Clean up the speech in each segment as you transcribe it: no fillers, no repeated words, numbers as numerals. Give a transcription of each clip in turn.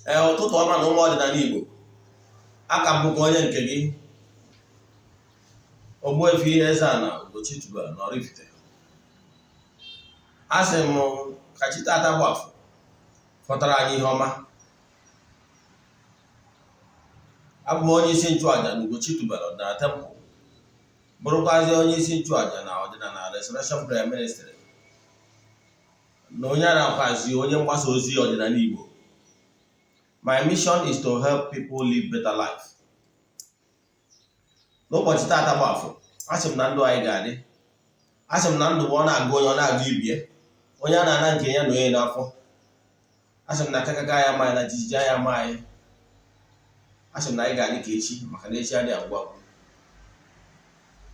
Ee, ụtụtụ ọma na ụmụ ọdịnala Igbo. Aka m bụkwa onye nke gị, Ogbuefi Eze-Ana Ugochi tubelu na Oraifite. A sị m ka chi tata bụ afọ fọtara anyị ihe ọma. Abụ m onye isi nchụaja na Ugochi tubelu ọdịnala temple, bụrụkwazi onye isi nchụaja na ọdịnala Restoration Prayer Ministry, na onye a na-akwazi onye mgbasa ozi ọdịnala Igbo. My mission is to help people live better life. N'ụbọchị taata bụ afọ, asị m na ndụ anyị ga-adị. Asị m na ndụ bụ ọ na-agụ onye, ọ na-agụ ibie, onye a na-ana nke ya na onye n'afọ. Asị m na akakaka ya ama anyị, na jijiji ya ama anyị. Asị m na anyị ga-adị ka echi, maka na echi adịghị agwụ agwụ.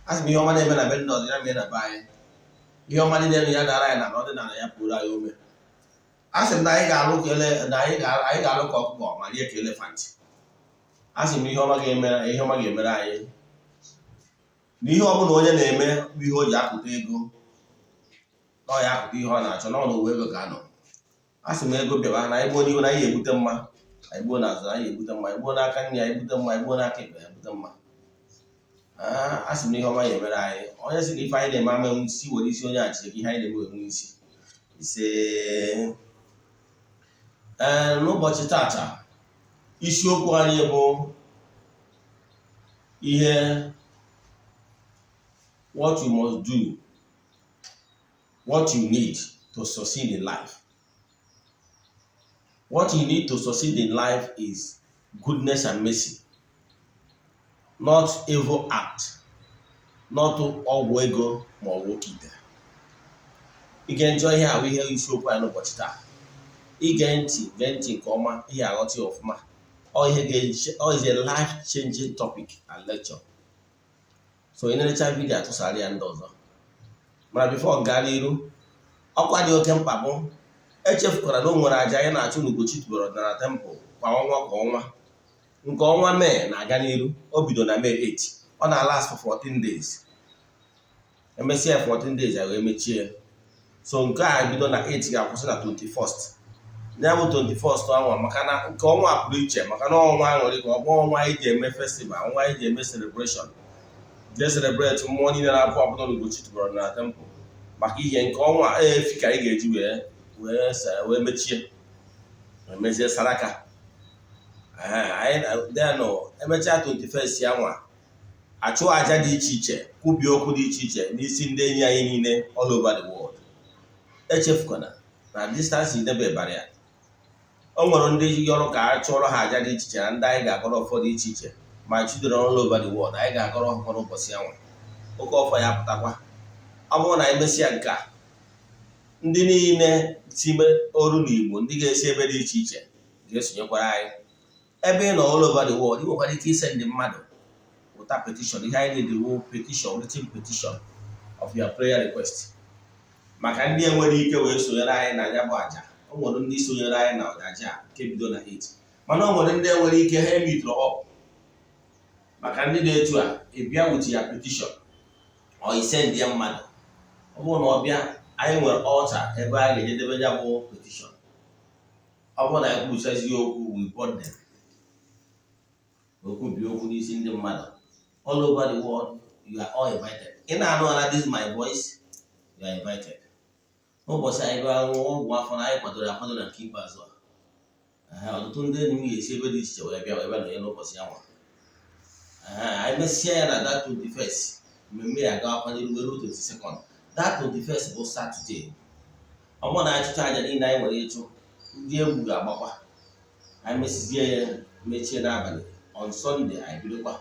Asị m ihe ọma na-eme na be ndị ọzọ, ya mee na be anyị. Ihe ọma dị n'elu ya dara anyị na ọdịnala ya pụrụ anyị ome. Asị m na anyị ga-alụ ka ele na anyị ga-alụ ka ọkụkọ ma rie ka elephant. Asị m ihe ọma ga-emere, ihe ọma ga-emere anyị, na ihe ọbụla onye na-eme bụ ihe o ji akụta ego, na ọ ya akụta ihe ọ na-achọ, na ọ na ego ka anọ. Asị m ego bịaba na anyị gbuo n'ihu na anyị ebute mma, anyị gbuo n'azụ na anyị ebute mma, anyị gbuo n'aka nri anyị ebute mma, anyị gbuo n'aka ekpe anyị ebute mma. Asị m na ihe ọma ya emere anyị. Onye sị na ife anyị na-eme ama enwe isi, were isi onye achịrị ka ihe anyị na-eme enwe isi ise. Ee, n'ụbọchị tata, isiokwu anyị bụ ihe what you must do, what you need to succeed in life. What you need to succeed in life is goodness and mercy, not evil act, not ọgwụ ego ma ọ bụ oke ite. Ige njọ ihe ahụ ihe isiokwu anyị n'ụbọchị taa. Ige ntị, gee ntị nke ọma, ihe aghọta ya ọfụma. Ọ ihe ga ọ is a life changing topic and lecture. So ị na-erecha video, atụsara ya ndị ọzọ. Mana before gaa n'iru, ọkwa dị oke mkpa bụ echefukwara na o nwere aja anyị na-achụ n'Ugochi tubelu ọdịnala temple kwa ọnwa kwa ọnwa. Nke ọnwa Mee na-aga n'iru. O bido na May 8, ọ na-last for 14 days. Emesịa 14 days ya wee mechie. So nke a bido na 8 ga-akwụsị na 21st. Ya bụ 21st anwa, maka na nke ọnwa pụrụ iche, maka na ọnwa aṅụrị ka ọ bụ, ọnwa anyị ji eme festival, ọnwa anyị ji eme celebration, jee celebrate mmụọ niile na-apụ apụ n'Ugochi tubelu ọdịnala temple. Maka ihe nke ọnwa efi ka anyị ga-eji wee mechie, wee mezie saraka anyị. Then emechaa 21st ya nwa, achụ aja dị iche iche, kwubie okwu dị iche iche n'isi ndị enyi anyị niile all over the world. Echefukwana na distance idebe barrier. O nwere ndị yọrọ ka a chụọrọ ha aja dị iche iche, na ndị anyị ga-agọrọ ọfọ dị iche iche ma children all over the world. Anyị ga-agọrọ ọfọ n'ụbọchị ya nwa, oke ọfọ ya pụtakwa. Ọ bụrụ na anyị mesịa nke a, ndị niile si oru n'Igbo, ndị ga-esi ebe dị iche iche ga-esonyekwara anyị. Ebe ị nọ all over the world, ị nwekwara ike ise ndị mmadụ wụta petition. Ihe anyị need wụ petition, written petition of your prayer request, maka ndị enwere ike wee sonyere anyị na ya bụ aja. O nwere ndị sonyere anyị na aja nke bido na 8, mana o nwere ndị enwere ike ha emitụrụ up. Maka ndị na-etu a, ị bịa with ya petition or i send ya mmadụ. Ọ bụrụ na ọ bịa, anyị nwere altar ebe a ga-ejedebe ya bụ petition. Ọ bụrụ na anyị kwuchazie okwu, we bought them, okwu bi okwu n'isi ndị mmadụ all over the world. You are all invited. Ị na-anụ na this my voice, you are invited. N'ụbọchị anyị bịa ṅụọ ọgwụ afọ na anyị kwadoro akwado na nke ikpeazụ a, ọtụtụ ndị enyi m ga-esi ebe dị iche iche wee bịa wee bịa nọnye n'ụbọchị ya nwa. Anyị mesịa ya na that 21st, mmemme ya agawakwa n'iru wee ruo 22nd. That 21st bụ Saturday. Ọ bụrụ na anyị chụcha aja niile anyị nwere ịchụ, ndị egwu ga-agbakwa. Anyị mesizie ya mechie n'abalị on Sunday, anyị bidokwa.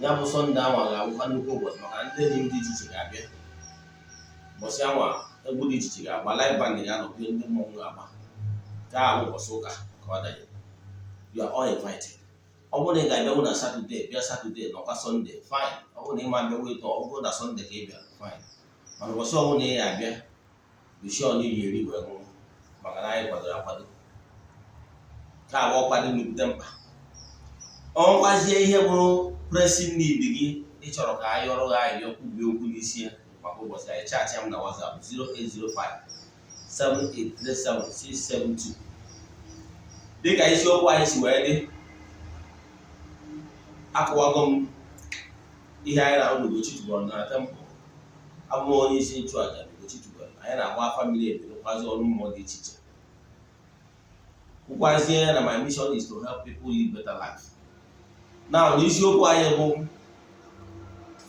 Ya bụ Sunday anwa ga-abụkwa nnukwu ụbọchị, maka ndị enyi m dị iche iche ga-abịa ụbọchị anwa. Egwu dị iche iche ga-agba, live band ga-anọkwa, ndị mmọnwụ ga-agba. Gaa bụ ụbọchị ụka ka ọ danye. You are all invited. Ọ bụrụ na ị ga-abịanwu na Saturday, bịa Saturday, nọkwa Sunday, fine. Ọ bụrụ na ị ma abịanwu ịtọ, ọ bụrụ na Sunday ka ị bịara, fine. Mana ụbọchị ọbụla ị ga-abịa, be sure na ị ga-eri wee ṅụọ, maka na anyị kwadoro akwado ka abụ ọkwa dị nnukwute mkpa. Ọnwazie ihe bụrụ pressing need gị, ị chọrọ ka anyị ọrụ gị anyị kwubie okwu n'isi ya maka ụbọchị anyị, chat m na WhatsApp 0805 7837672. Dịka isiokwu anyị si wee dị, akọwago m ihe anyị na-ahụ n'Ugochi tubelu na temple. Abụ m onye isi nchụaja Ugochi tubelu. Anyị na-agba afa miri emi, rụkwazi ọrụ mmụọ dị iche iche. Kwukwazie na my mission is to help people live better life. Now, n'isiokwu anyị bụ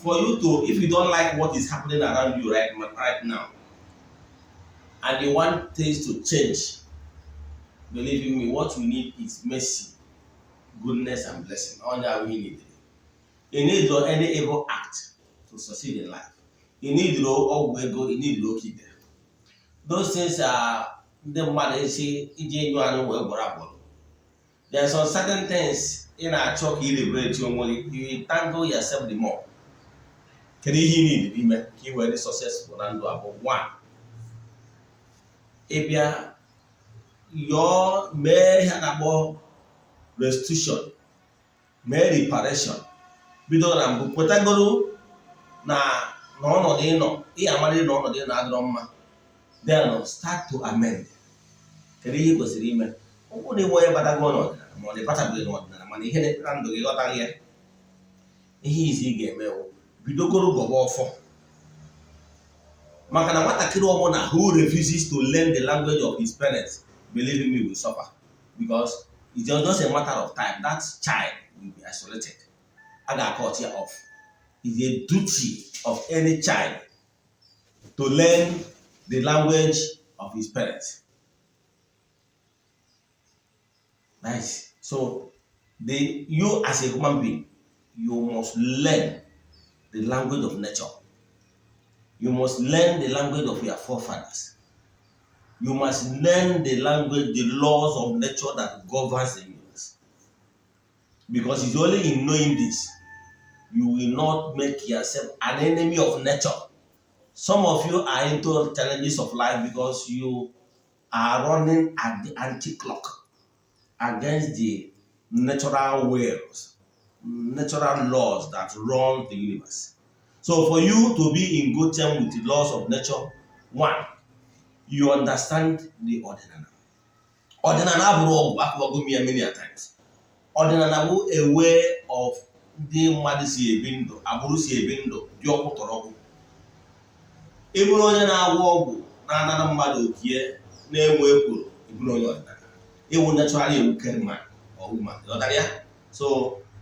for you to, if you don't like what is happening around you right now and you want things to change, believe in me, what you need is mercy, goodness and blessing. Only we need. You need no any evil act to succeed in life. You need no ọgwụ ego, you need no oke. Those things are ndị mmadụ esi iji enyo anụ wee gwọrọ agwọrọ. There are some certain things ị na-achọ ka ị liberate onwe gị, you entangle yourself the more. Kedu ihe ị need ime ka ị wee dị successful na ndụ? Abụ one, ịbịa yọọ, mee ihe a na-akpọ restitution, mee reparation. Bido na mbụ kwetagoro na ọnọdụ ịnọ, ị amarịrị na ọnọdụ ịnọ adịrọ mma, then start to amend. Kedu ihe ị kwesịrị ime? Ọ bụrụ na ịnwe onye batago n'ọdịnala, ma ọ na ịbatabeghị n'ọdịnala, mana ihe na ndụ gị ghọtaghị ya, ihe izi ị ga-eme wụ bidogoro gọba ọfọ, maka na nwatakịrị ọbụla who refuses to learn the language of his parents, believe me, will suffer, because it's just a matter of time that child will be isolated. A ga-cut ya off. It's a duty of any child to learn the language of his parents. Nice. So the you as a human being, you must learn the language of nature. You must learn the language of your forefathers. You must learn the language, the laws of nature that governs the universe. Because it's only in knowing this, you will not make yourself an enemy of nature. Some of you are into challenges of life because you are running at the anti-clock, against the natural wills, natural laws that run the universe. So for you to be in good term with the laws of nature, one, you understand the ọdịnala. Ọdịnala abụrụ ọgwụ. Akụwago m ya many a times. Ọdịnala bụ a way of ndị mmadụ si ebi ndụ, agbụrụ si ebi ndụ dị ọkwụtọrọgwụ. Ị bụrụ onye na-agwọ ọgwụ, na-anara mmadụ okie, na-enwe ekworo, ịbụrụ onye ọdịnala, ịwụ naturally a wicked man or woman. Ghọtara ya? So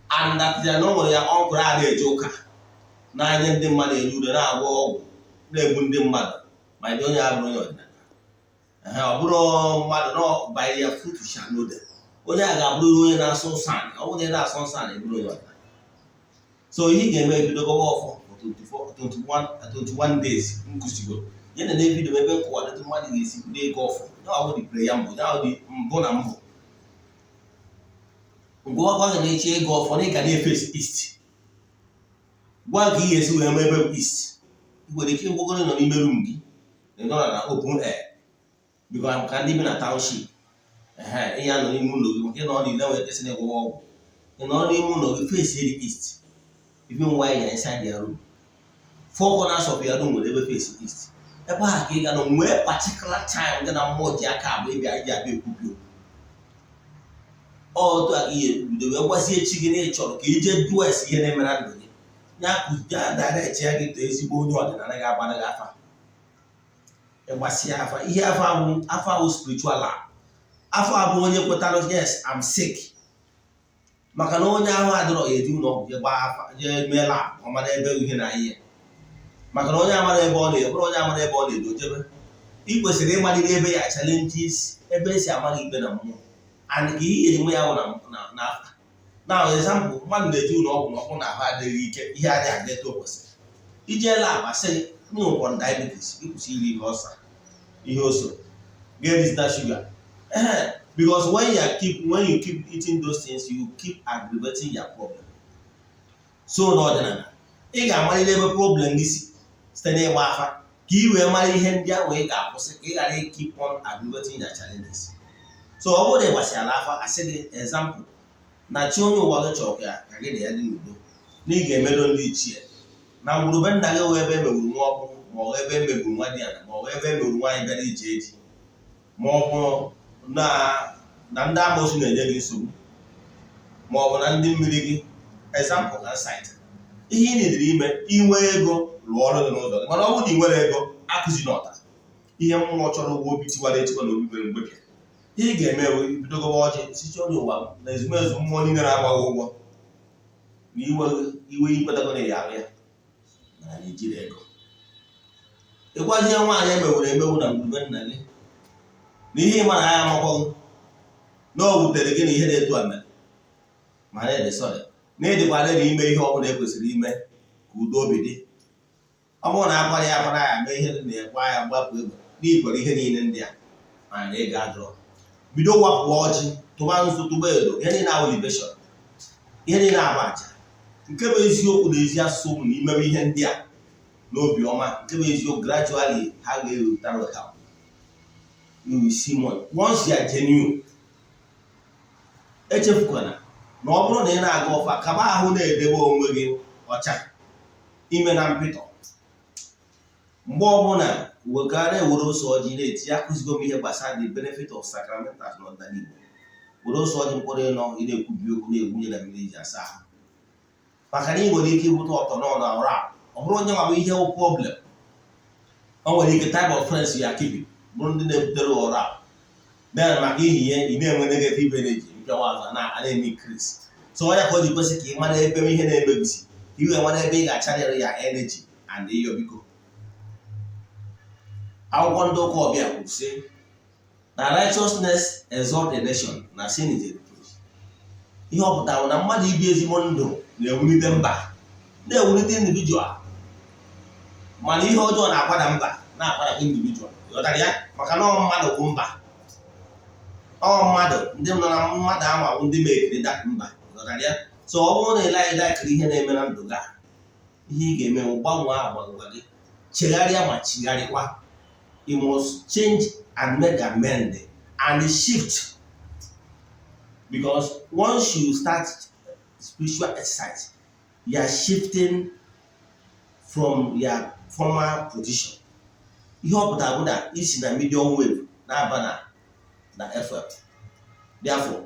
and that ya na o nwere ya ọgwụrụ a na-eje ụka n'anya ndị mmadụ, enye udo, na-agwọ ọgwụ, na-egbu ndị mmadụ, ma ndị onye abụrụ onye ọdịnala. Ọ bụrụ mmadụ nọ, by their fruit you shall know them. Onye a ga-abụrịrị onye na-asụ nsọ anị. Ọ bụrụ na ị na-asụ nsọ anị, bụrụ onye ọdịnala. So ihe ị ga-eme, ebido gọwa ọfọ for 24, 21, 21 days. Nkụzigoro ya na video ebe nkọwa etu mmadụ ga-esi bido ịgọ ọfọ. Ya bụ the prayer mbụ, ya bụ mbụ na mbụ. Ngwa, gwa gị na ịchọ ịgọ ọfọ na ị ga na-eface east. Gwa ka ị ga-esi wee mee ebe bụ east. Ị nwere ike ịgwagoro nọ n'ime room gị, ị nọrọ na open air, because ka ndị bi na township, ehe, ihe anọ n'ime ụlọ gị, maka ị nọ n'ile nwere ike sị na ịgwọwa ọgwụ. Ị nọ n'ime ụlọ gị, face the east. Even while you're inside your room, four corners of your room nwere ebe face east. Ebe ahụ ka ị ga nọ nwee particular time gị na mmụọ ji aka abụ ịbịa iji abịa ekwubi okwu. Otu a ka ihe ebido wee gwazie chi gị na ị chọrọ ka ije jụọ esi ihe na-eme na ndụ gị, ya kụzie direct ya gị too. Ezigbo onye ọdịnala ga-agbara gị afa. Ịgbasịa afa, ihe afa ahụ, afa ahụ spiritual lab, afọ abụ onye kwetara, "Yes, I'm sick," maka na onye ahụ adịrọ ya eji ụlọ ọgwụ jee gbaa afa, jee mee lab, ọ mara ebe ihe na ihe, maka na onye amara ebe ọ na bụrụ onye amara ebe ọ na-edo jebe. Ị kwesịrị ịmalite ebe ya challenges, ebe esi amaghị ikpe na mmụọ, and ka ihe eji ya bụ na afa. Na example, mmadụ na-eji ụlọ ọgwụ na ọkwụ na ahụ adịghị ike, ihe adịghị aga etu o kwesịrị. Ije lab, asị gị nwekwa diabetes, ịkwụsị iri ihe ọsa, ihe ose, ga-erizina sugar, ee, because when you keep eating those things, you keep aggravating your problem. So n'ọdịnala, ị ga-amalite ebe problem gị si site n'ịgba afa, ka ị wee mara ihe ndị ahụ ị ga-akwụsị, ka ị ghara keep on aggravating your challenges. So ọ bụrụ na ị gbasịara afa, asị gị, example, na chi onye ụwa gị chọrọ ka gị na ya dị n'udo, na ị ga-emedo ndị ichie na ngwurube nna gị, wee ebe emegburu nwa ọkpụ, ma ọ bụ ebe emegburu nwa dị ala, ma ọ bụ ebe emegburu nwaanyị bịara ije eji, ma ọ bụ na Na ndị amoosu na-enye gị nsogbu, ma ọ bụ na ndị mmiri gị. Example na site, ihe ị na-ediri ime, inwe ego, rụọ ọrụ gị n'ụzọ gị. Mana ọ bụrụ na ị nwere ego, akụzi n'ọta ihe mmụọ chọrọ ụgwọ obi tiwara etiwa na obi nwere mgbepịa. Ihe ị ga-eme bụ ibido gọwa ọjị, sichi onye ụwa na ezumezu mmụọ niile na-agbaghị ụgwọ na iwe iwe ikwetago na ya arụ ya, mana na ijiri ego. Ịgwazie nwaanyị emewuru emewu na ngwurube nna gị na ihe ịma na ya amakwaghị na o wutere gị na ihe na-etu a mere, mana ịdị sorry na ịdịkwa ready ime ihe ọ bụla ekwesịrị ime ka udo obi dị. Ọ bụrụ na akwara ya akwara ya mee ihe dị na ekwa ya gbapụ egbe n'ikwere ihe niile ndị a, mana na ego adọrọ, bido wapụ ọjị, tụba nzu, tụba edo, ihe niile ahụ libation, ihe niile abụ aja. Nke bụ eziokwu na ezi asụsụ bụ na imebe ihe ndị a n'obi ọma, nke bụ eziokwu, gradually ha ga-erutara help. You will see money once you are genuine. Echefukwana na ọ bụrụ na ị na-aga ọfa, kaba ahụ na-edebe onwe gị ọcha ime na mpịtọ. Mgbe ọbụla wegara ewere ose ọjị na-eti, akụzigo m ihe gbasara the benefit of sacramentals n'ọdịnala Igbo. Were ose ọjị mkpụrụ ịnọ, ị na-ekwubi okwu, na-egwunye na mmiri eji asa ahụ, maka na ị nwere ike ibute ọtọ nọ na ụra. Ọ bụrụ onye nwa bụ ihe wụ problem, o nwere ike type of friends ya keeping bụrụ ndị na-ebutere ụra. Then maka ihi ihe ị na-enwe negative energy mpịawa azụ na na-eme increase. So onye ka o ji kwesị ka ị mara ebe ihe na-emebisi, ka ị wee mara ebe ị ga-achanyere ya energy and ịyọ biko. Akwụkwọ ndị ụka ọbịa kwuru sị na righteousness exalt a nation, na sin is a reproach. Ihe ọ pụtara bụ na mmadụ ibi ezigbo ndụ na-ewulite mba, na-ewulite individual, mana ihe ọjọọ na-akwada mba, na-akwadakwa individual. Ghọtara ya? Maka na ọ mmadụ bụ mba, ọ mmadụ ndị nọ na mmadụ ahụ bụ ndị mekiri that mba. Ghọtara ya? So ọ bụrụ na ele anyị dakịrị ihe na-eme na ndụ gị a, ihe ị ga-eme bụ gbanwee agwa gị, chegharịa ma chigharịkwa. You must change and make amend and shift, because once you start spiritual exercise, you are shifting from your former position. Ihe ọ pụtara bụ na isi na medium wave na-aba na FM. Therefore,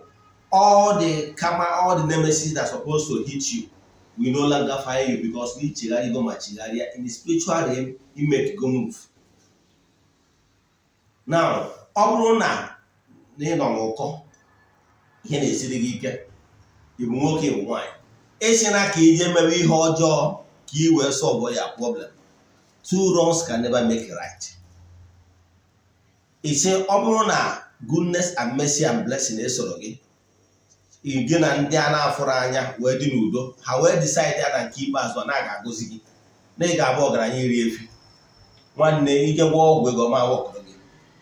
all the karma, all the nemesis that supposed to hit you will no longer find you, because na ichegharịgo ma chigharịa. In the spiritual realm, you make go move. Now, ọ bụrụ na ị nọ n'ụkọ, ihe na-esiri gị ike, ị bụ nwoke, ị bụ nwaanyị, isi na ka ije mewe ihe ọjọọ ka ị wee solve ya problem, two wrongs can never make a right. Isi ọ bụrụ na goodness and mercy and blessing esoro gị, gị na ndị a na-afụrụ anya wee dị n'udo, ha wee decide ya na nke ikpeazụ a na-aga agọzi gị na ị ga-abụ ọgaranya iri efi. Nwanne, ije gwọọ ọgwụ ego ma wọkụrụ gị,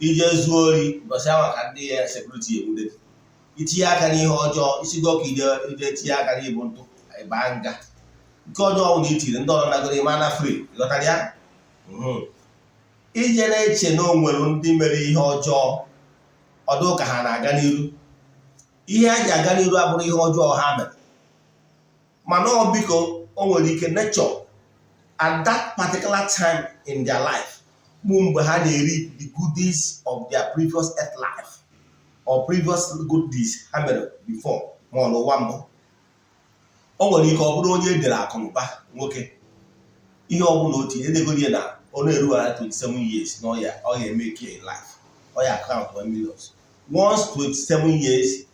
ije zuo ori, ụbọchị ahụ ka ndị ya security enwude gị. Itinye aka n'ihe ọjọọ, isigo ka ije ije tinye aka n'ibu ntụ, ịbaa nga. Nke ọjọọ bụ na itiri ndị ọrụ nagoro ịma na free. Ghọtara ya? Ije na-eche na o nwere ndị mere ihe ọjọọ, ọdụ ka ha na-aga n'iru. Ihe ha ji aga n'iru abụrụ ihe ọjọọ ha mere, mana ọ biko o nwere ike nature at that particular time in their life bụ mgbe ha na-eri the goodies of their previous earth life or previous good deeds ha mere before, ma ọ n'ụwa mbụ. O nwere ike ọ bụrụ onye edere akụnụba nwoke, ihe ọ bụla o tinye edegoro ya na ọ na-erughara 27 years na ọ ya ọ ga-eme in life, ọ ya account 1 millions once 27 years,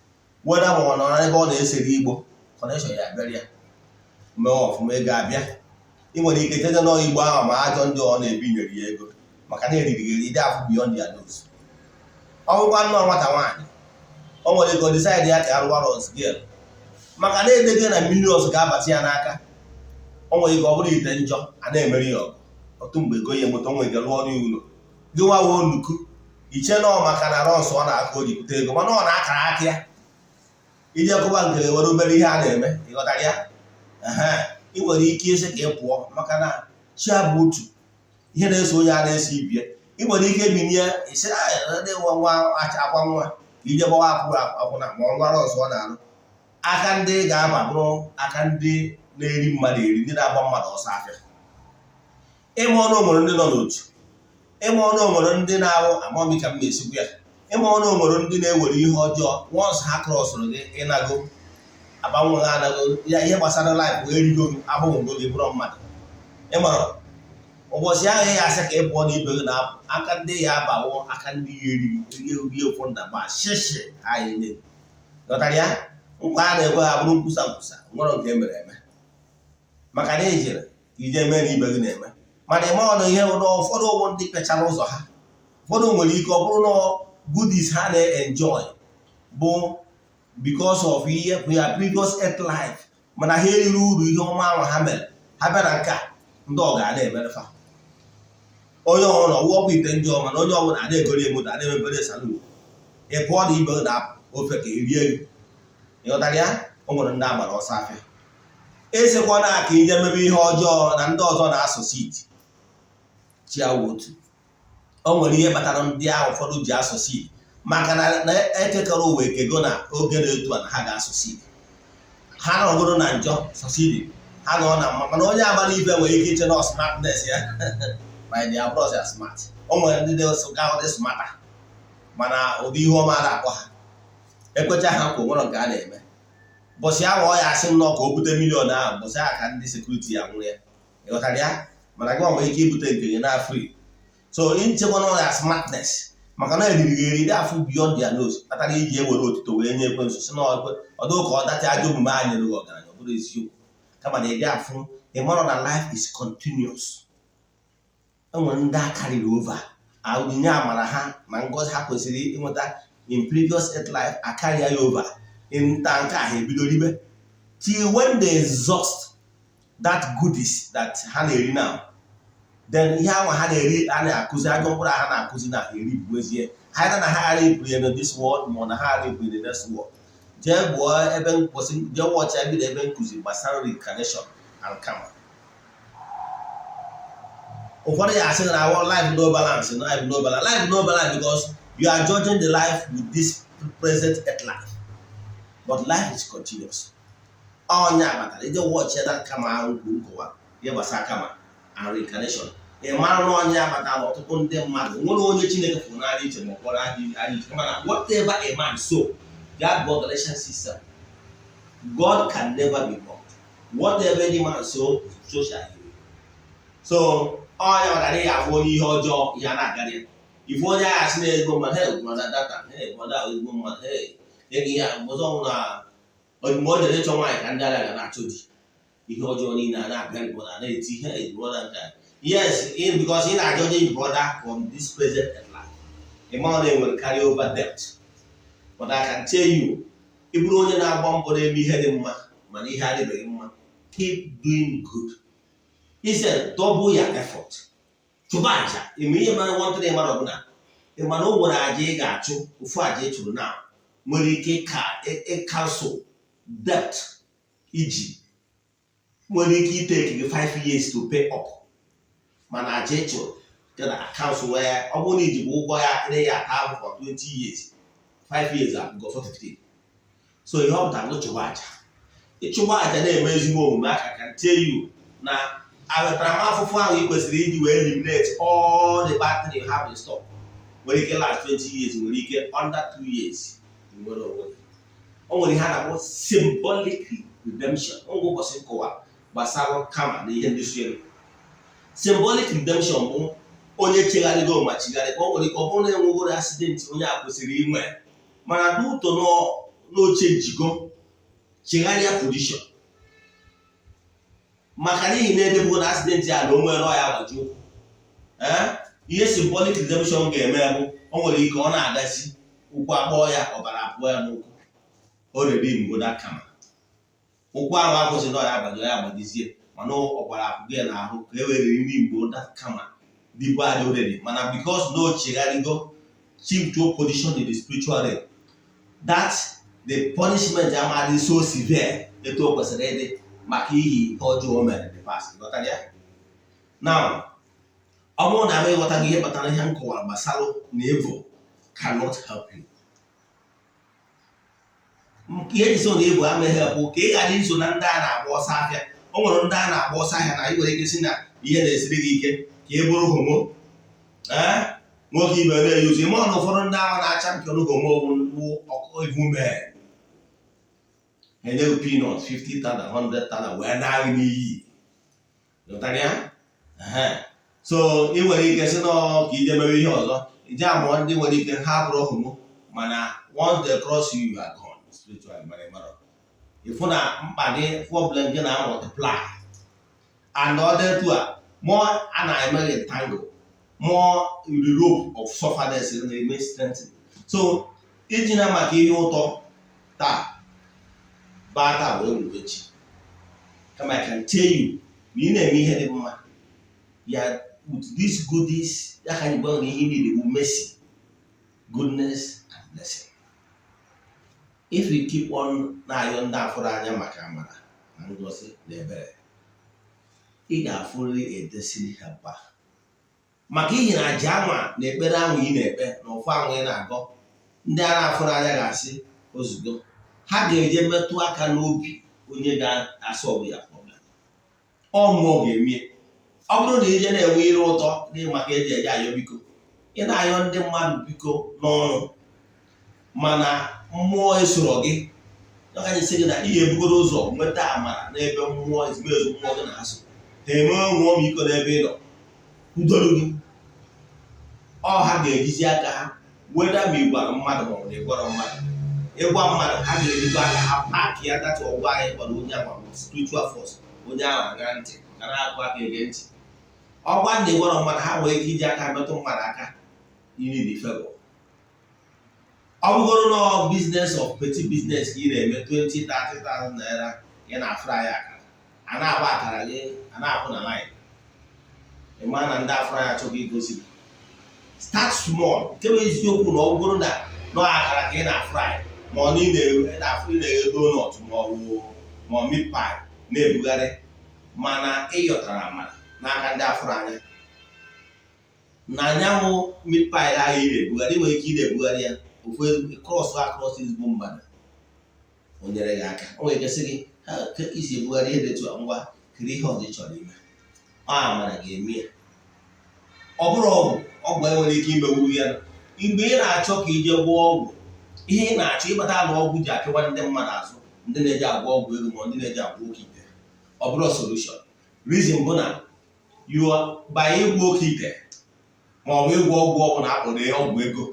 whether ma ọ nọ n'ebe ọ na-esere igbo connection ya abịara ya mee ọfụma, ego abịa. Ị nwere ike chete nọ igbo ahụ ma ajọ ndị ọ na-ebi nyere ya ego, maka na eriri gị eri afụ beyond their nose. Ọ bụkwa nnọọ nwata nwaanyị, o nwere ego decide ya ka ya rụwa runs girl, maka na edego na millions ga-abata ya n'aka. O nwere ike ọ bụrụ ite njọ a na-emeri ya ọgụ ọtụ mgbe ego ya moto, nwere ike rụọ ọrụ ụlọ gị nwa wee nnukwu iche nọ, maka na runs ọ na-aka o ji pụta ego, mana ọ na-akara aka ya ije kụba nke were obere ihe a na-eme. Ịghọtara ya? Ị nwere ike ịsị ka ị pụọ, maka na chi abụ otu ihe na-eso onye a na-eso ibie. Ị nwere ike binye isi nwa nwa akwa nwa ka ije gbawa akwụna ma ọ nwa runs ọ na-arụ aka ndị ga-aba bụrụ aka ndị na-eri mmadụ eri, ndị na-agba mmadụ ọsọ afịa. Ịma ọnụ nwere ndị nọ n'otu, ịma ọnụ nwere ndị na-ahụ amami ka m na-esikwu ya. Ịma ọnụ nwere ndị na-ewere ihe ọjọọ. Once ha crossụrụ gị, ịnago agbanwe ha, anago ya. Ihe gbasara life wee rigo gị, agbanwego gị bụrụ mmadụ. Ịmara ụbọchị ahụ ya asị ka ị pụọ na ibe gị na-apụ aka ndị ya abawo aka ndị ya eriri rie rie ụfọdụ na gba shishi anyị nye. Ghọtara ya? Nkwa a na-ekwe ha bụrụ nkwusa nkwusa nwere nke emere eme, maka na ijere ka ije mee na ibe gị na-eme. Mana ịma ọnụ ihe na ụfọdụ ụmụ ndị pịachara ụzọ ha, ụfọdụ nwere ike ọ bụrụ na goodies ha na-enjoy bụ because of ihe bụ ya previous earth life, mana ha eriri uru ihe ọma ahụ ha mere. Ha bịa na nke a, ndị ọ ga na-emerefa onye ọbụla ọwụwa ite ndị ọma na onye ọbụla a na-egori moto, a na-emebere salon. Ị pụọ na ibe na-apụ ofe ka erie gị. Ịghọtara ya? O nwere ndị agbara ọsọ afịa. Esikwa na aka ije mebe ihe ọjọọ na ndị ọzọ na-asucceed chiawu otu. O nwere ihe kpatara ndị ahụ ụfọdụ ji asucceed, maka na ekekọrọ ụwa ekego na oge na-etu a na ha ga-asucceed. Ha nọgoro na njọ succeed, ha nọ na mma. Mana onye agbara ibe nwere ike iche na smartness ya my dear bros ya smart. O nwere ndị dị smarter, mana ụdị ihe ọma na-akpọ ha ekwecha ha nkwa nwere nke a na-eme. Bọsị ahụ ọ ya asị nnọọ ka o bute million ahụ, bọsị ahụ ka ndị security ya nwụrụ ya. Ịghọtara ya? Mana gị nwere ike ibute nke gị na free. So nchekwa na ya smartness, maka na eriri gị eri dị afụ beyond their nose, kpatara iji ewere otuto wee nye ekwensu, si na ọdụ ka ọ datị ajọ omume a nyere gị ọgaranya. Ọ bụrụ eziokwu, kama na ịdị afụ, ị mara na life is continuous. Enwere ndị a karịrị over onyinye amara ha na ngọzi ha kwesịrị ịnweta in previous earth life, akarịa ya over nta nke a, ha ebido ribe till when they exhaust that goodies that ha na-eri now. Then ihe ahụ ha na-eri a na-akụzi ajọ mkpụrụ ha na-akụzi na ha eri bụ ezie ha na ha ghara iburu ya na this world, ma ọ na ha ghara iburu in the next world. Jee gụọ ebe nkwụsị, jee watch bido ebe nkụzi gbasara reincarnation and karma. Ụfọdụ ya asị na our life no balance, life no balance, life no balance, because you are judging the life with this present earth life, but life is continuous. Ọnya kpatara ije watch ya that karma ahụ kwuru nkọwa ihe gbasara karma and reincarnation. Ị mara na ọnya kpatara ọtụtụ ndị mmadụ nwere onye Chineke fụrụ n'anya iche ma ọ kpọrọ anya iche. Mana whatever a man sow, ya gụọ Galatians 6. God can never be mocked. Whatever any man sow, so shall he reap. So ọnya kpatara ya afụ onye ihe ọjọọ ya na-agarị ya, ife onye agha sị na ezigbo mmadụ, hey brother, data, hey brother, ezigbo mmadụ, hey ego ihe ọzọ na mgbe o jere ịchọ nwaanyị ka ndị agha ga na-achọ di, ihe ọjọọ niile a na-abịa, brother na-eti hey brother nke a. Yes, in because ị na-ajọ onye brother from this present life, ị ma na enwere carry over debt. But I can tell you, ị bụrụ onye na-agba mbọ na-eme ihe dị mma mana ihe adịbeghị mma, keep doing good. He said double your effort. Chụba aja, ime ihe mara nwantịrị mara ọbụla. Ị ma na o nwere aja ị ga-achụ, ofu aja ị chụrụ na nwere ike ka ịcancel debt iji nwere ike itake gị 5 years to pay up, mana aja ị chụrụ dị na akaụntụ wee ọ bụrụ na iji bụ ụgwọ ya ị ya ata ahụ for 20 years, 5 years ago for 15. So ihe ọ pụtara bụ chụba aja, ịchụba aja na-eme ezigbo omume aka can tell you na ntaramahụhụ ahụ ị kwesịrị iji wee eliminate all the bad things you have in store nwere ike last 20 years, nwere ike under 2 years nwere onwe gị. O nwere ihe a na-akpọ symbolic redemption. Ngwa ụbọchị nkọwa gbasara karma na ihe ndị so elu. Symbolic redemption bụ onye chegharịgo ma chigharị ka o nwere ike ọ bụrụ na enwegoro accident onye a kwesịrị inwe, mana n'ụtọ n'oche njigo chegharịa position, maka n'ihi na edebugo na accident ya na o nwere ọya agbaji ụkwụ. Ee, ihe symbolic redemption ga-eme bụ o nwere ike ọ na-agazi, ụkwụ akpọọ ya, ọbara apụọ ya n'ụkwụ, o redeem go that karma. Ụkwụ ahụ akwụsị na ọya agbaji, ọya agbajizie, mana ọbara apụgo ya n'ahụ ka e were redeem that karma dịbu adị already. Mana because na o chegharịgo shift to position in the spiritual realm, that the punishment amadị so severe etu o kwesịrị ịdị maka ihi ihe ọjọọ o mere in the past. Ghọtara ya? Now, ọ bụrụ na m ịghọtaghị ihe kpatara ihe m kọwara gbasara na evil cannot help you, ihe ji so na evil amaghị help ka ị ghara iso na ndị a na-agba ọsọ afịa. O nwere ndị a na-agba ọsọ ahịa na ị nwere ike si na ihe na-esiri gị ike ka ị bụrụ homo. Ee, Nwoke ibe na-eyuzu ime ọ na ụfọdụ ndị ahụ na-champion homo bụ evil men. Enye gị peanut 50,000, 100,000 wee na-agị n'iyi. Ghọtara ya? Ehe. So ị nwere ike sị nọ ka ije mewe ihe ọzọ, ije amụọ ndị nwere ike ha bụrụ homo, mana once they cross you, you are gone spiritually. Mana ị mara ịfụ na mkpa gị, problem gị na multiply, and ọ dị etu a, more a na-eme gị entangle, more the rope of sufferness na-eme strengthen. So iji na maka ihe ụtọ taa baa taa wee nwere echi, kama I can tell you na ị na-eme ihe dị mma ya with these goodies ya ka anyị gwa na ihe niile bụ mercy, goodness and blessing. If you keep on na-ayọ ndị afụrụ anya maka amara na ngozi na ebere, ị ga-afụrịrị a destiny helper, maka ihi na aja anwa na ekpere ahụ ị na-ekpe na ụfụ ahụ ị na-agọ, ndị a na-afụrụ anya ga-asị ozugbo ha ga-eje metụ aka n'obi onye ga-asolve ya problem. Ọ mmụọ ga-emie. Ọ bụrụ na ije na-enwe ire ụtọ n'ihi maka eji eje ayọ biko, ị na-ayọ ndị mmadụ biko n'ọnụ, mana mmụọ esoro gị. Ya ka anyị sị gị na ị ga-ebugoro ụzọ nweta amara n'ebe mmụọ ezumezu mmụọ gị na-asụ ha eme onwe ọmịiko n'ebe ị nọ, kwudoro gị. Ọ ha ga-ejizi aka ha weda ma ị gwara mmadụ ma ọ bụ na ị gwara mmadụ. Ịgwa mmadụ, ha ga-ejikwa aka ha pack ya data ọgwa anyị gwara onye ahụ spiritual force, onye ahụ aṅa ntị ga na-akụ aka ege ntị. Ọgwa na ịgwara mmadụ, ha nwere ike iji aka metụ mmadụ aka. You need the favor. Ọ bụgoro na business of petty business ka ị na-eme, 20 30,000 naira, ị na-afụra ya akara, a na-agba akara gị, a na-akwụ na line, ị ma na ndị afụra ya achọghị igosi gị. Start small. Nke bụ eziokwu na ọ bụrụ na nọ akara ka ị na-afry, ma ọ na ị na-afụ, ị na-eghe donut ma ọ bụ ma ọ meat pie na-ebugharị, mana ị yọtara amara n'aka ndị afụrụ anya na anyanwụ, meat pie ahụ ị na-ebugharị, ị nwere ike ị na-ebugharị ya ofu cross across ezigbo mmadụ o nyere gị aka. O nwere ike sị gị ha ka isi ebugharị ihe dị etu a, ngwa, kiri ihe ọzọ ị chọrọ ime. Ọ amara ga-eme ya. Ọ bụrụ ọgwụ, ọgwụ enwere ike imewuru ya. Mgbe ị na-achọ ka ije gwọọ ọgwụ, ihe ị na-achọ ịkpata ala ọgwụ ji apịwa ndị mmadụ azụ, ndị na-eji agwọ ọgwụ ego ma ndị na-eji agwọ oke ite, ọ bụrụ solution. Reason bụ na you are by ịgwọ oke ite ma ọ bụ ịgwọ ọgwụ ọbụla akpọrọ ya ọgwụ ego,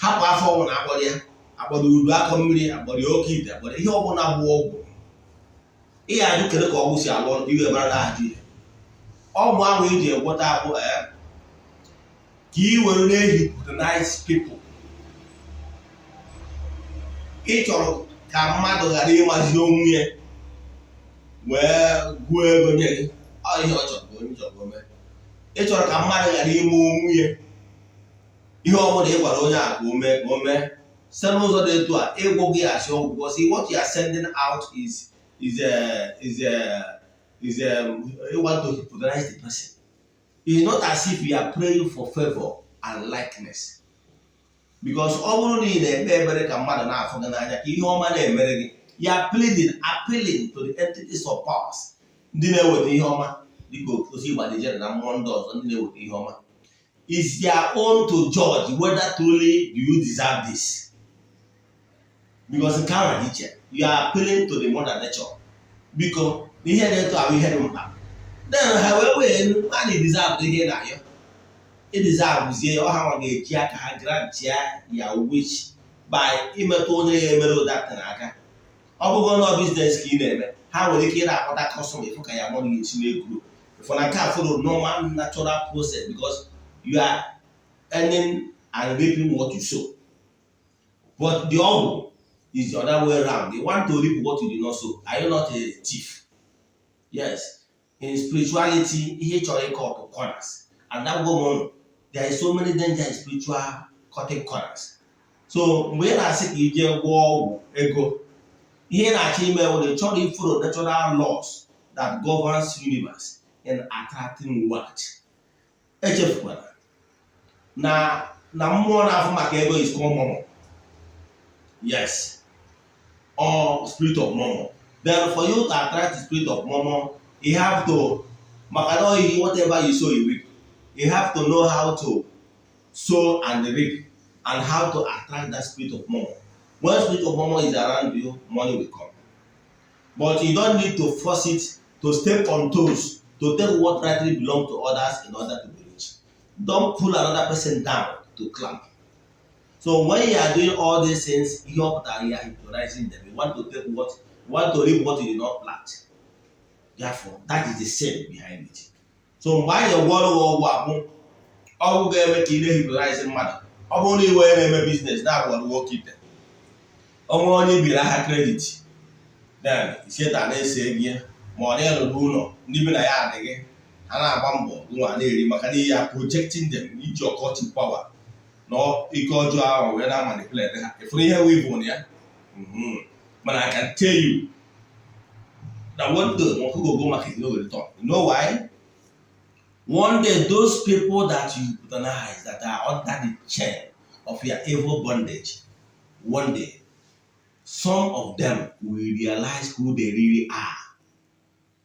hapụ afọ ọbụla akpọrọ ya, akpọrọ uru akọ mmiri, akpọrọ ya oke ite, akpọrọ ihe ọbụla bụ ọgwụ, ị ga-ajụ kere ka ọgwụ si alụ ọrụ ka iwe mara na ajụ ya. Ọgwụ ahụ iji egwọta abụ ka ị were na-ehypnotize people. Ị chọrọ ka mmadụ ghara ịmazi onwe ya wee gụọ ego nye gị. Ọ ihe ọ chọrọ ka onye chọrọ ka o mee. Ị chọrọ ka mmadụ ghara ime onwe ya, ihe ọ bụla ị gwara onye a ka o mee, ka o mee site n'ụzọ dị etu a. Ịgwọ gị asị ọgwụ, because what you are sending out is you want to hypnotize the person. It's not as if you are praying for favor and likeness, because ọ bụrụ na ị na-ekpe ekpere ka mmadụ na-afụ gị n'anya, ka ihe ọma na-emere gị, you are pleading, appealing to the entities of powers ndị na-eweta ihe ọma, dịka ozi gbadijere na mmụọ ndị ọzọ ndị na-eweta ihe ọma. Is their own to judge whether truly do you deserve this, because nke ahụ dị iche. You are appealing to the mother nature, biko, na ihe na-eto ahụ ihe dị mkpa, then ha wee wee ma na deserve ihe na-ayọ, ị zie ya. Ọ ha nwa ga-eji aka ha grant ya ya wish by imetụ onye ya emere ụdatị n'aka. Ọ bụgo na business ka ị na-eme, ha nwere ike ị na-akpọta customer, ịfụ ka ya money ga-esi na-egrow. Ịfụ na nke a follow normal natural process, because you are earning and reaping what you sow. But the ọgwụ is the other way round. You want to reap what you did not sow. Are you not a thief? Yes, in spirituality, ihe chọrọ ịcut corners, and that go on, there is so many danger in spiritual cutting corners. So mgbe ị na-asị ka ije gwọọ ọgwụ ego, ihe ị na-achọ ime bụ na ị chọrọ ifolo natural laws that governs universe in attracting wealth. Echefukwara na mmụọ na-afụ maka ego is called Mammon. Yes, or spirit of Mammon. Then for you to attract the spirit of Mammon, you have to, maka na oyi, whatever you sow you reap. You have to know how to Sow and reap and how to attract that spirit of mammon. When spirit of mammon is around you, money will come. But you don't need to force it to step on toes, to take what rightly belong to others in order to be rich. Don't pull another person down to clamp. So when you are doing all these things, you are hypnotizing them. You want to take what you want to reap what you did not plant. Therefore, that is the sin behind it. So mgbe anyị gwọrọ gị ọgwụ abụ ọgwụ ga-eme ka ị na-hypnotize mmadụ. Ọ bụrụ na iwe na-eme business na-agwọrọ nwoke ite, ọ nwere onye biri aha credit, then isieta na-ese ego ya, ma ọ na-elụrụ ụlọ ndị bi na ya adịghị, ha na-agba mbọ, nwa na-eri, maka na ya projecting them iji occultic power na ike ọjọọ ahụ wee na-manipulate ha. Ịfụrụ ihe wee bụ na ya. Mana I can tell you that one day ọkụkọ go market no go return. You know why? One day, those people that you hypnotize, that are under the chain of your evil bondage, one day some of them will realize who they really are.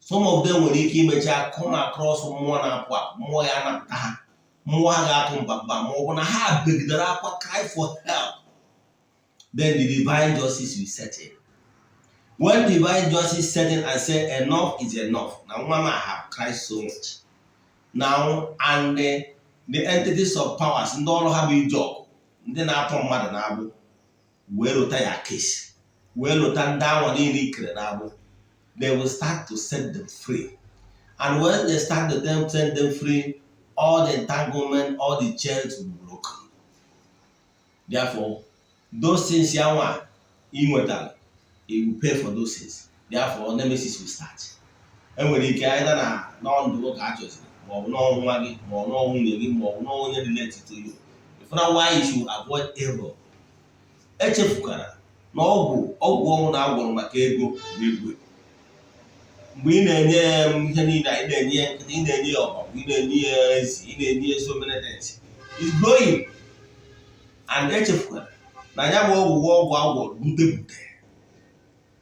Some of them nwere ike imecha come across mmụọ na-apụ apụ, mmụọ ya anapụta ha, mmụọ ha ga-atụ mkpamkpa, ma ọ bụ na ha begidere akwa, cry for help. Then the divine justice will set in. When divine justice set in and say enough is enough, na nwa ma have cried so much now, and the entities of powers, ndị ọrụ ha bụ ije ọgụ, ndị na-atọ mmadụ na-agbụ, wee lụta ya case, wee lụta ndị anwa niile ikere na-agbụ, they will start to set them free. And when they start to them set them free, all the entanglement, all the chains will be broken. Therefore, those things ya nwa ị nwetara, you will pay for those things. Therefore, nemesis will start. Enwere ike either na n'ọndụ ka a chọziri, ma ọ bụ n'ọnwụ nwa gị, ma ọ bụ n'ọnwụ nwunye gị, ma ọ bụ n'ọnwụ onye related to you. If na why you should avoid evil. Echefukwara na ọgwụ ọnwụ na agwọrọ maka ego bụ egwu. Mgbe ị na-enye ya ihe niile, ị na-enye ya nkịta, ị na-enye ya ọbọgwụ, ị na-enye ya ezi, ị na-enye ya so many things, is growing. And echefukwara na ya bụ ọgwụgwọ ọgwụ agwọrọ bute bute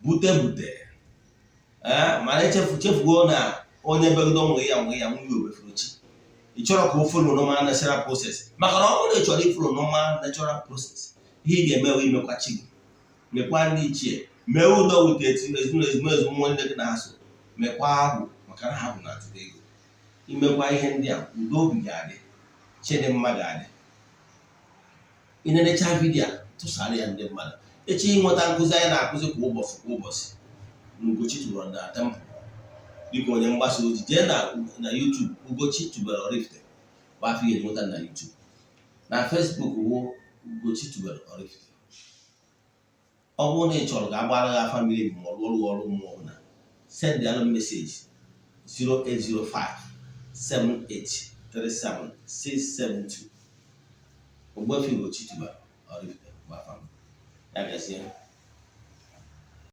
bute bute. Ee, mana echefu chefuo na onye begodo nwe ya nwunye obefuru chi. Ị chọrọ ka o follow normal natural process, maka na ọ bụrụ na ị chọrọ ifollow normal natural process, ihe ị ga-eme bụ imekwa chi gị, mekwa ndị ichie, mee udo wite ezinụlọ, ezumezu mmụọ nne gị na-asụ, mekwa ahụ, maka na ha bụ na atụrụ ego. Imekwa ihe ndị a, udo obi ga-adị, chidimma ga-adị. Ị na-enecha video a, tụsara ya ndị mmadụ. Echi ịnweta nkụzi anyị na-akụzi kwa ụbọchị kwa ụbọchị na Ugochi tubelu na temple dịka onye mgbasa ozi, jee na YouTube, Ugochi tubelu Oraifite bụ afọ ihe nweta na YouTube. Na Facebook wụ Ugochi tubelu Oraifite. Ọ bụrụ na ị chọrọ ka a gbara gị afa mmiri ma ọ rụọ ọrụ mmụọ, na send ya message 0805 7837 672. Ogbuefi Ugochi tubelu Oraifite bụ afa m. Ya gazie.